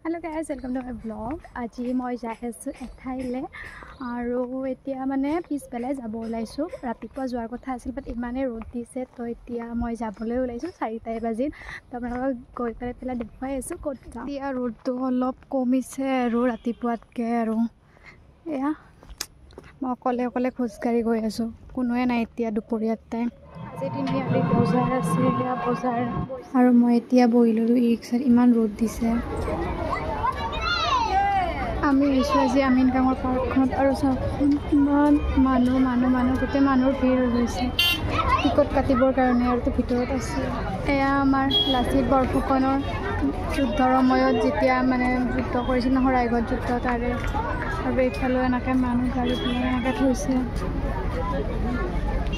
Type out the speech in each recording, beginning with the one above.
Hello guys, welcome to my blog. আজি মই যাই আছোঁ এঠাইলৈ আৰু এতিয়া মানে পিছবেলাই যাব ওলাইছোঁ। ৰাতিপুৱা যোৱাৰ কথা আছিল, বাট ইমানেই ৰ'দ দিছে, তো এতিয়া মই যাবলৈ ওলাইছোঁ। 4টাই বাজিল। তো আপোনালোকক গৈ পেলাই দেখুৱাই আছোঁ ক'ত যাওঁ। এতিয়া ৰ'দটো অলপ কমিছে আৰু ৰাতিপুৱাতকৈ। আৰু এয়া মই অকলে অকলে খোজকাঢ়ি গৈ আছোঁ, কোনোৱে নাই এতিয়া দুপৰীয়াৰ টাইম। আজি তিনিআলিত বজাৰ আছে, এয়া বজাৰ। আৰু মই এতিয়া বহি ল'লোঁ ই ৰিক্সাত, ইমান ৰ'দ দিছে। আমি আহিছোঁ আজি আমিনগাঁৱৰ পাৰ্কখনত আৰু চাওকচোন ইমান মানুহ মানুহ মানুহ, গোটেই মানুহৰ ভিৰ হৈ গৈছে টিকট কাটিবৰ কাৰণে। আৰু ভিতৰত আছে এয়া আমাৰ লাচিত বৰফুকনৰ যুদ্ধৰ সময়ত যেতিয়া মানে যুদ্ধ কৰিছিল ন, শৰাইঘাট যুদ্ধ, তাৰে। আৰু এইফালেও এনেকৈ মানুহ গাড়ীবিলাক এনেকৈ থৈছে।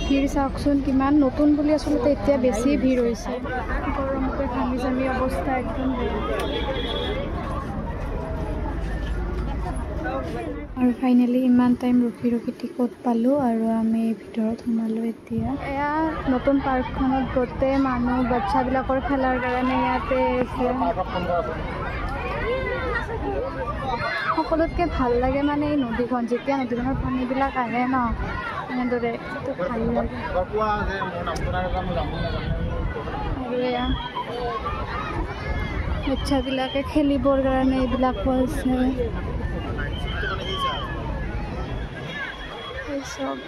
ভিৰ চাওকচোন কিমান, নতুন বুলি আচলতে এতিয়া বেছি ভিৰ হৈছে। গৰমতে ঘামি জামি অৱস্থা একদম বেয়া। আৰু ফাইনেলি ইমান টাইম ৰখি ৰখি টিকট পালোঁ আৰু আমি ভিতৰত সোমালোঁ। এতিয়া এয়া নতুন পাৰ্কখনত গোটেই মানুহ বাচ্ছাবিলাকৰ খেলাৰ কাৰণে ইয়াতে আছে। সকলোতকৈ ভাল লাগে মানে এই নদীখন, যেতিয়া নদীখনৰ পানীবিলাক আহে ন এনেদৰে, ভাল লাগে। আৰু এয়া বাচ্ছাবিলাকে খেলিবৰ কাৰণে এইবিলাকো আছে চব।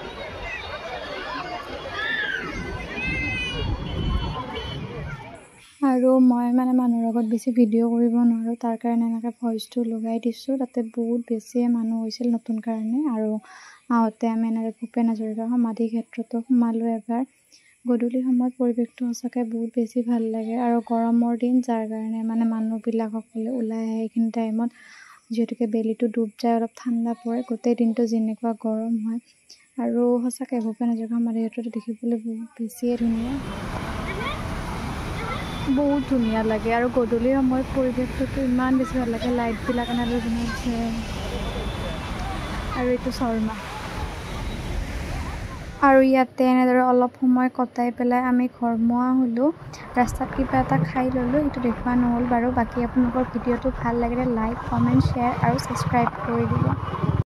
আৰু মই মানে মানুহৰ আগত বেছি ভিডিঅ' কৰিব নোৱাৰোঁ, তাৰ কাৰণে এনেকৈ ভইচটো লগাই দিছোঁ। তাতে বহুত বেছিয়ে মানুহ হৈছিল নতুন কাৰণে। আৰু আহোঁতে আমি এনেকৈ ভূপেন হাজৰিকাৰ সমাধি ক্ষেত্ৰতো সোমালোঁ এবাৰ। গধূলি সময়ত পৰিৱেশটো সঁচাকৈ বহুত বেছি ভাল লাগে। আৰু গৰমৰ দিন, যাৰ কাৰণে মানে মানুহবিলাক সকলোৱে ওলাই আহে এইখিনি টাইমত, যিহেতুকে বেলিটো ডুব যায়, অলপ ঠাণ্ডা পৰে, গোটেই দিনটো যেনেকুৱা গৰম হয়। আৰু সঁচাকৈ ভূপেন হাজৰিকাৰ সমাধি ক্ষেত্ৰটো দেখিবলৈ বহুত বেছিয়ে ধুনীয়া, বহুত ধুনীয়া লাগে। আৰু গধূলি সময়ত পৰিৱেশটোতো ইমান বেছি ভাল লাগে, লাইটবিলাক এনেদৰে বনাইছে। আৰু এইটো শৰ্মা। আৰু ইয়াতে এনেদৰে অলপ সময় কটাই পেলাই আমি ঘৰমুৱা হ'লোঁ। ৰাস্তাত কিবা এটা খাই ল'লোঁ, সেইটো দেখুওৱা নহ'ল বাৰু। বাকী আপোনালোকৰ ভিডিঅ'টো ভাল লাগিলে লাইক, কমেণ্ট, শ্বেয়াৰ আৰু ছাবস্ক্ৰাইব কৰি দিব।